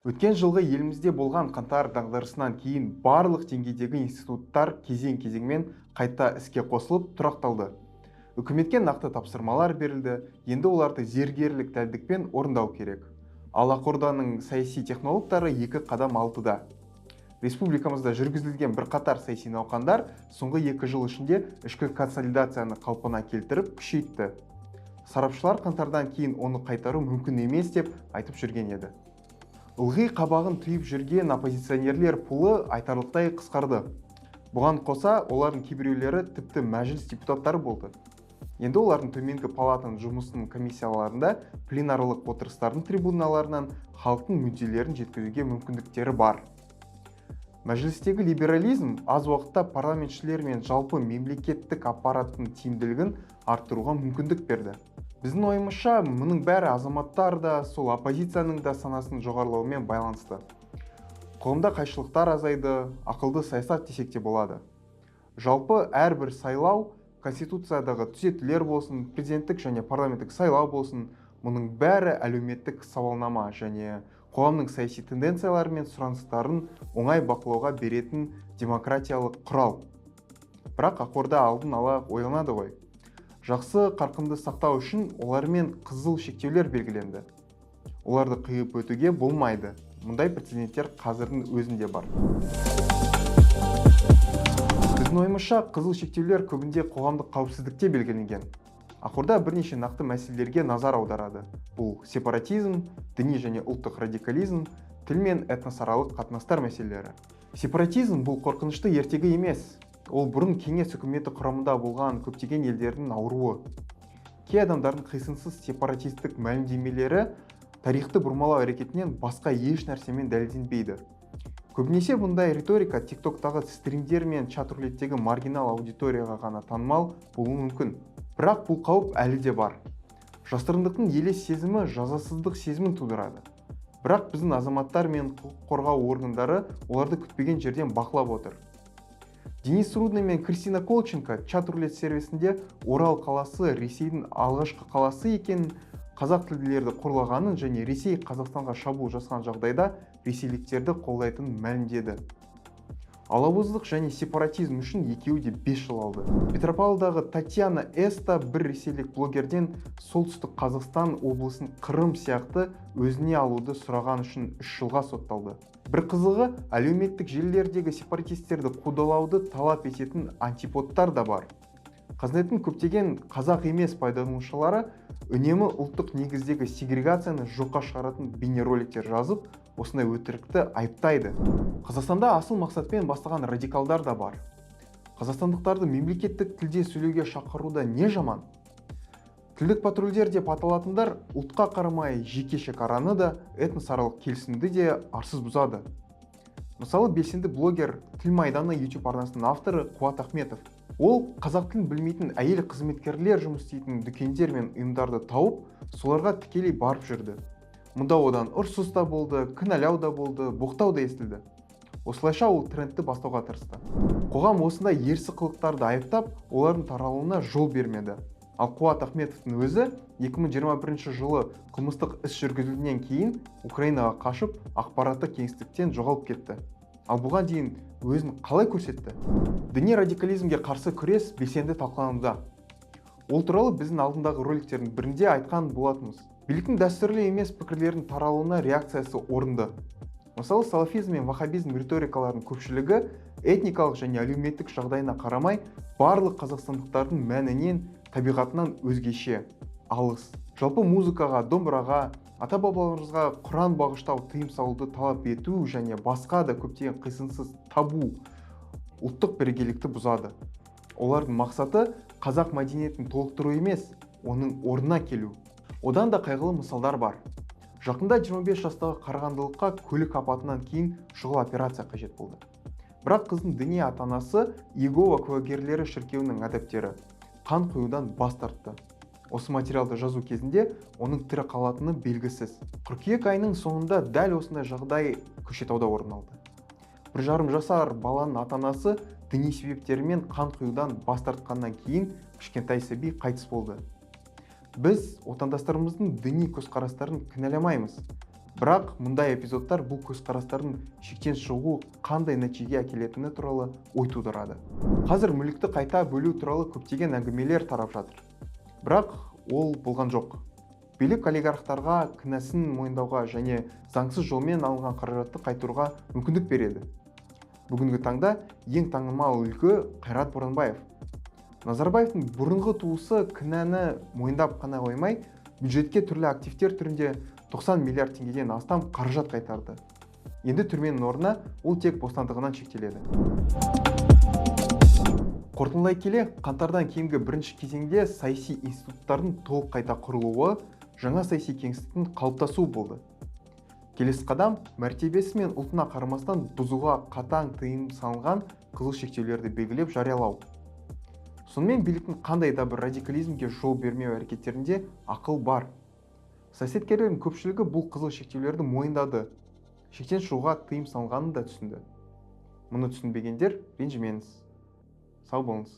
Өткен жылғы елімізде болған қаңтар дағдарысынан кейін барлық деңгейдегі институттар кезең-кезеңмен қайта іске қосылып, тұрақталды. Үкіметке нақты тапсырмалар берілді, енді оларды зергерлік дәлдікпен орындау керек. Ал Ақорданың саяси технологтары екі қадам алдыда. Республикамызда жүргізілген бірқатар саяси науқандар соңғы 2 жыл ішінде ішкі консолидацияны қалпына келтіріп, күшейтті. Сарапшылар қаңтардан кейін оны қайтару мүмкін емес деп айтып жүрген еді. Ылғи қабағын түйіп жүрген оппозиционерлер пулы айтарлықтай қысқарды. Бұған қоса, олардың кейбіреулері тіпті Мәжіліс депутаттары болды. Енді олардың төменгі палатаның жұмысының комиссияларында, пленарлық отырыстардың трибуналарынан халықтың мүдделерін жеткізуге мүмкіндіктері бар. Мәжілістегі либерализм аз уақытта парламентшілер мен жалпы мемлекеттік аппараттың тиімділігін арттыруға мүмкіндік берді. Біздің ойымызша, мұның бәрі азаматтар да, сол оппозицияның да санасының жоғарылауымен байланысты. Қоғамда қайшылықтар азайды, ақылды саясат десек те болады. Жалпы, әрбір сайлау, конституциядағы түзетулер болсын, президенттік және парламенттік сайлау болсын, мұның бәрі әлеуметтік сауалнама және қоғамның саяси тенденциялары мен сұраныстарын оңай бақылауға беретін демократиялық құрал. Бірақ Ақорда алдын ала ойланады ғой. Жақсы қарқынды сақтау үшін олармен қызыл шектеулер белгіленді. Оларды қиып өтуге болмайды. Мұндай прецеденттер қазірдің өзінде бар. Біздің ойымызша, қызыл шектеулер көбінде қоғамдық қауіпсіздікте белгіленген. Ақорда бірнеше нақты мәселелерге назар аударады. Бұл сепаратизм, діни және ұлттық радикализм, тіл мен этносаралық қатынастар мәселелері. Сепаратизм — бұл қорқынышты ертегі емес. Ол бұрын Кеңес үкіметі құрамында болған көптеген елдердің ауруы. Кей адамдардың қисынсыз сепаратистік мәлімдемелері тарихты бұрмалау әрекетінен басқа еш нәрсемен дәлелденбейді. Көбінесе бұндай риторика Тиктоктағы стримдер мен чат рулеттегі маргинал аудиторияға ғана танымал болуы мүмкін. Бірақ бұл қауіп әлі де бар. Жасырындықтың елес сезімі жазасыздық сезімін тудырады. Бірақ біздің азаматтар мен құқық қорғау органдары оларды күтпеген жерден бақылап отыр. Денис Рудный мен Кристина Колченко чат рулет сервисінде Орал қаласы Ресейдің алғашқы қаласы екенін, қазақ тілділерді қорлағанын және Ресей Қазақстанға шабуыл жасаған жағдайда ресейліктерді қолдайтынын мәлімдеді. Алауыздық және сепаратизм үшін екеуі де 5 жыл алды. Петропавлдағы Татьяна Эста бір ресейлік блогерден Солтүстік Қазақстан облысын Қырым сияқты өзіне алуды сұраған үшін 3 жылға сотталды. Бір қызығы, әлеуметтік желілердегі сепаратистерді қудалауды талап ететін антиподтар да бар. Қазнеттің көптеген қазақ емес пайдаланушылары үнемі ұлттық негіздегі сегрегацияны жоққа шығаратын бейнероликтер жазып, осындай өтірікті айыптайды. Қазақстанда асыл мақсатпен бастаған радикалдар да бар. Қазақстандықтарды мемлекеттік тілде сөйлеуге шақыруда не жаман? Тілдік патрульдер деп аталатындар ұлтқа қарамай жеке шекараны да, этносаралық келісімді де арсыз бұзады. Мысалы, белсенді блогер, Тіл майданы YouTube арнасының авторы Қуат Ахметов. Ол қазақ тілін білмейтін әйел қызметкерлер жұмыс істейтін дүкендер мен ұйымдарды тауып, соларға тікелей барып жүрді. Мұнда одан ұрсыс та болды, кінәлау да болды, боқтау да естілді. Осылайша ол трендті бастауға тырысты. Қоғам осындай ерсі қылықтарды айыптап, олардың таралуына жол бермеді. Ал Қуат Ахметовтың өзі 2021 жылы қылмыстық іс жүргізілгеннен кейін Украинаға қашып, ақпараттық кеңістіктен жоғалып кетті. Ал бұған дейін өзін қалай көрсетті? Діни радикализмге қарсы күрес белсенді талқылануда. Ол туралы біздің алдындағы роликтердің бірінде айтқан болатынбыз. Биліктің дәстүрлі емес пікірлердің таралуына реакциясы орынды. Мысалы, салафизм мен ваххабизм риторикаларының көпшілігі этникалық және әлеуметтік жағдайына қарамай, барлық қазақстандықтардың мәнінен, табиғатынан өзгеше, алыс. Жалпы, музыкаға, домбыраға, ата бабаларымызға құран бағыштау, тыйым салуды талап ету және басқа да көптеген қисынсыз табу ұлттық бірегейлікті бұзады. Олардың мақсаты қазақ мәдениетін толықтыру емес, оның орнына келу. Одан да қайғылы мысалдар бар. Жақында 25 жастағы қарағандылыққа көлік апатынан кейін шұғыл операция қажет болды. Бірақ қыздың діни ата анасы, Иегова куәгерлері шіркеуінің адептері, қан құюдан бас тартты. Осы материалды жазу кезінде оның тірі қалатыны белгісіз. Қыркүйек айының соңында дәл осындай жағдай Көкшетауда орын алды. 1,5 жасар баланың ата анасы діни себептермен қан құюдан бас тартқаннан кейін кішкентай сәби қайтыс болды. Біз отандастарымыздың діни көзқарастарын кінәламаймыз. Бірақ мұндай эпизодтар бұл көзқарастардың шектен шығу қандай нәтижеге әкелетіні туралы ой тудырады. Қазір мүлікті қайта бөлу туралы көптеген әңгімелер тарап жатыр. Бірақ ол болған жоқ. Билік олигархтарға кінәсін мойындауға және заңсыз жолмен алынған қаражатты қайтаруға мүмкіндік береді. Бүгінгі таңда ең танымал үлгі Қайрат Боранбаев. Назарбаевтың бұрынғы туысы кінәні мойындап қана қоймай, бюджетке түрлі активтер түрінде 90 миллиард теңгеден астам қаражат қайтарды. Енді түрменің орнына ол тек бостандығынан шектеледі. Қорытындылай келе, қаңтардан кейінгі бірінші кезеңде саяси институттардың толық қайта құрылуы, жаңа саяси кеңістіктің қалыптасуы болды. Келесі қадам мәртебесі мен ұлтына қарамастан бұзуға қатаң тыйым салынған қызыл шектеулерді белгілеп жариялау. Сонымен, биліктің қандай да бір радикализмге жол бермеу әрекеттерінде ақыл бар. Саясаткерлердің көпшілігі бұл қызыл шектеулерді мойындады. Шектен шығуға тыйым салынғанын да түсінді. Мұны түсінбегендер, ренжімеңіз. Сау болыңыз.